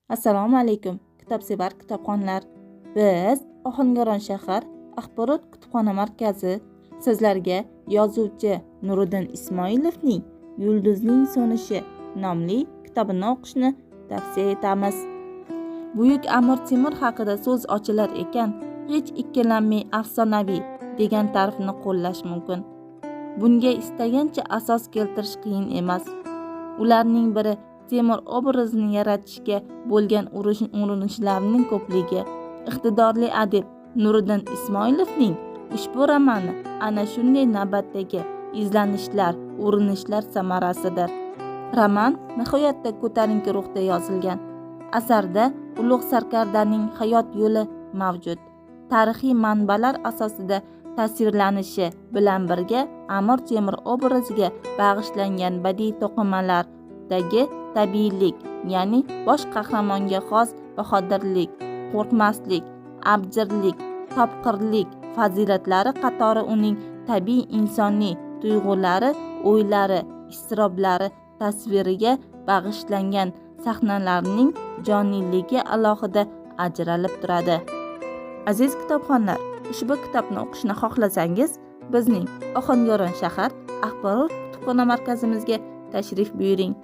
Assalomu alaykum, kitobsevar kitobxonlar. Biz Ohangaron shahar axborot kutubxona markazi sizlarga yozuvchi Nuriddin Ismoilovning Yulduzning so'nishi nomli kitobini o'qishni tavsiya etamiz. Buyuk Amir Temur haqida so'z ochilar ekan, hech ikkilanmay afsonaviy degan ta'rifni qo'llash mumkin. Bunga istagancha asos keltirish qiyin emas. Ularning biri Temur obrazini yaratishga bo'lgan urinishlarning ko'pligi. Iqtidorli adib Nuriddin Ismoilovning ushbu romani ana shunday navbatdagi izlanishlar, urinishlar samarasidir. Roman nihoyatda ko'tarinki ruhda yozilgan. Asarda ulug' sarkardaning hayot yo'li mavjud. Tarixiy manbalar asosida tasvirlanishi bilan birga Amir Temur obraziga bag'ishlangan badiiy to'qimalardagi tabiiylik, ya'ni bosh qahramonga xos bahodirlik, qo'rqmaslik, abjirlik, topqirlik fazilatlari qatori uning tabiiy insoniy tuyg'ulari, o'ylari, iztiroblari tasviriga bag'ishlangan sahnalarning joniyligi alohida ajralib turadi. Aziz kitobxonlar, ushbu kitobni o'qishni xohlasangiz, bizning Ohangaron shahar axborot kutubxona markazimizga tashrif buyuring.